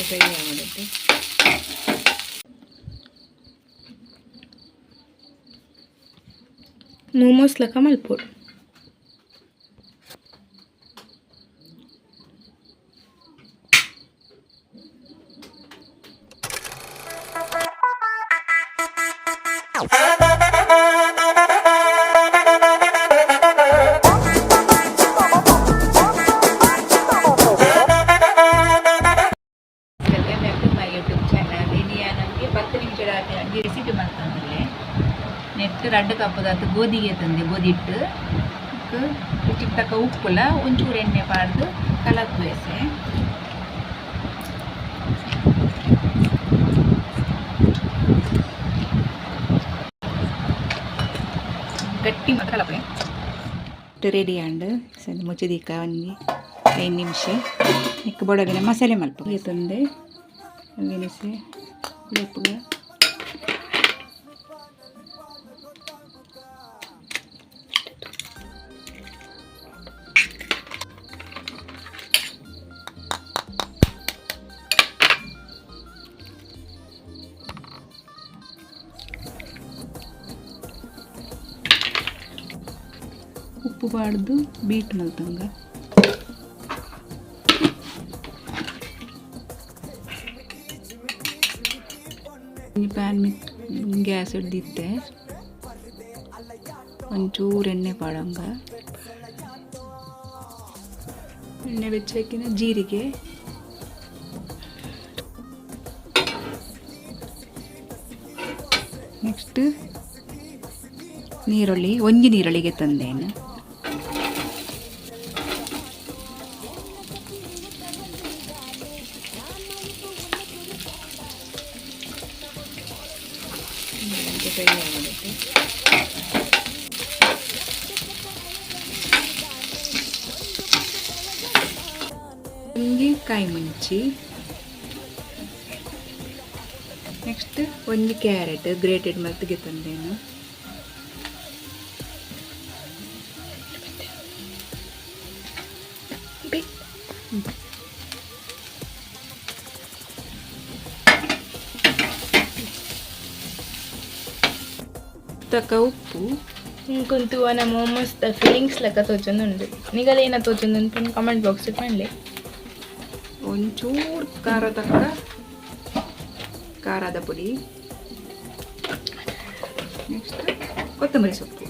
Fry ಆವಡತ್ತೆ. Momos ಲೆಕ್ಕ ಮಲ್ಪೊಡು. Welcome back to my YouTube channel. ಇನಿ ನಮಗೆ 10 ನಿಮಿಷ ಅಡ್ಗೆ ರೆಸಿಪಿ ಮಾಡ್ತಂದಿಲ್ಲ. ನೆಟ್ ರಡ್ಡು ಕಪ್ಪದಾತು ಗೋಧಿಗೆ ತಂದೆ, ಗೋಧಿ ಹಿಟ್ಟು ರುಚಿಗೆ ತಕ್ಕ ಉಪ್ಪುಲ, ಒಂಚೂರು ಎಣ್ಣೆ ಪಾಡ್ದು ಕಲಕ್ ಬೇಸೆ. ಗಟ್ಟಿ ಮಾತ್ರ ಕಲಪೆ. ರೆಡಿ ಆಂಡ್ ಮುಚ್ಚಿದೀಕ ಒಂಜಿ 5 ನಿಮಿಷ. ನಿಕ್ಕ ಬೊಡವಿನ ಮಸಾಲೆ ಮಲ್ಪ ತಂದೆ ಮೆಣಸು ಉಪ್ಪುಗ. ಉಪ್ಪು ಪಾಡ್ದು ಬೀಟ್ ಮಲ್ತಂಗ. ಈ ಪ್ಯಾನ್ ಮಿತ್ ಗ್ಯಾಸ್ ಹಿಡ್ದಿತ್ತೆ, ಒಂಚೂರು ಎಣ್ಣೆ ಪಾಡಂಗ. ಎಣ್ಣೆ ಬೆಚ್ಚಕ್ಕಿನ ಜೀರಿಗೆ, ನೆಕ್ಸ್ಟ್ ನೀರುಳ್ಳಿ, ಒಂಜಿ ನೀರುಳ್ಳಿಗೆ ತಂದೇನು. ಫ್ರೈ ಆಗುತ್ತೆ. ಒಂಜಿ ಕಾಯಿ ಮುಂಚಿ, ನೆಕ್ಸ್ಟ್ ಒಂಜಿ ಕ್ಯಾರೆಟ್ ಗ್ರೇಟೆಡ್ ಮಲ್ತ್ಗೆ ತಂದೇನು. ತಕ್ಕ ಉಪ್ಪು. ಇಂಕೊಂತುವನ ಮೋಮೋಸ್ the feelings ಲೆಕ್ಕ ತೋಚೊಂದುಂಡು. ನಿಗಲ ಏನ ತೋಚೊಂದು ಕಮೆಂಟ್ ಬಾಕ್ಸ್ ಪನ್ಲೆ. ಒಂಚೂರು ಖಾರ ತಕ್ಕ ಖಾರದ ಪುಡಿ, ನೆಕ್ಸ್ಟ್ ಕೊತ್ತಂಬರಿ ಸೊಪ್ಪು.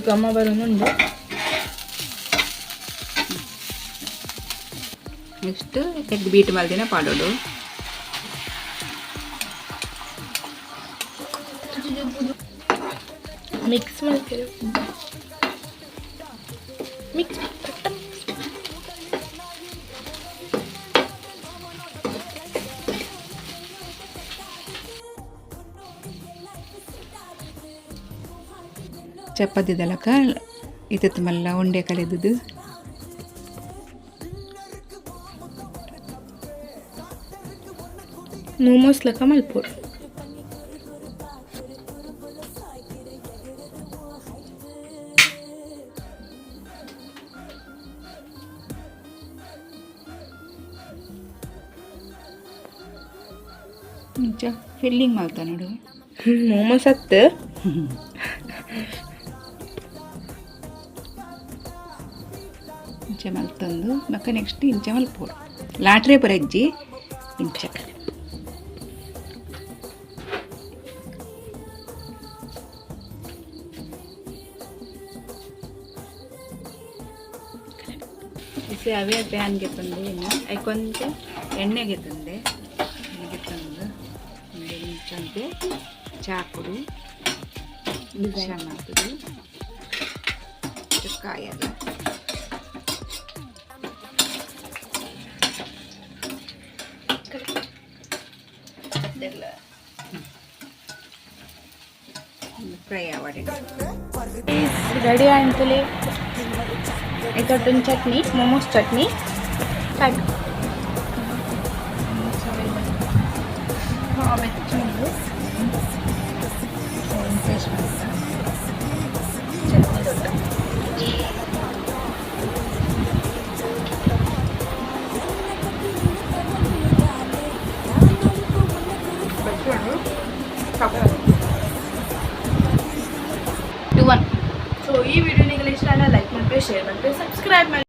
ಘಮ ಬರೋನುಂಡು. ನೆಕ್ಸ್ಟ್ ಎಗ್ ಬೀಟ್ ಮಲ್ದಿನ ಪಾಡೋಡು. ಮಿಕ್ಸ್ ಮಲ್ಪೆರೆ, ಮಿಕ್ಸ್. ಚಪಾತಿದಲಕ ಇತ್ತತ್ತು ಮಲ್ಲ ಉಂಡೆ ಕಲೆದುದು. ಮೋಮೋಸ್ ಲೆಕ್ಕ ಮಲ್ಪೊಡು. ಇಂಚ ಫಿಲ್ಲಿಂಗ್ ಮಲ್ತ ನೋಡು. ಮೋಮೋಸ್ ಅತ್ತು. ಇಂಚ ಮಲ್ತಂದು ಬೊಕ್ಕ ನೆಕ್ಸ್ಟ್ ಇಂಚ ಮಲ್ಪೊಡು. ಲಾಟ್ರೆ ಪರಜ್ಜಿ ಇಂಚ. ಬಿಸಿ ಅವೇ ಪ್ಯಾನ್ಗೆ ತಂದು ಇನ್ನು ಐಕೊಂತೆ ಎಣ್ಣೆಗೆ ತಂದೆ. ಎಣ್ಣೆಗೆ ತಂದು ಇಂಚಂತೆ ಚಾಕುಡು ಡಿಸೈನ್ ಮಾಡ್ತದೆ ಕಾಯಲ್ಲ. ಫ್ರೈ ಆವಡೆ. ರೆಡಿ ಆಯ್ತಲೆ. ಇದೊಂದು ಚಟ್ನಿ, ಮೋಮೋಸ್ ಚಟ್ನಿ. ಸ್ಟಾರ್ಟ್. ಬೆಚ್ಚುಂಡು ಚಟ್ನಿ ದೊಡ್ಡ. 2 1. ಸೊ ಈ ವಿಡಿಯೋ ನಿಮಗೆ ಇಷ್ಟ ಆದ ಲೈಕ್ ಮಾಡಿ, ಶೇರ್ ಮಾಡಿ, ಸಬ್ಸ್ಕ್ರೈಬ್ ಮಾಡಿ.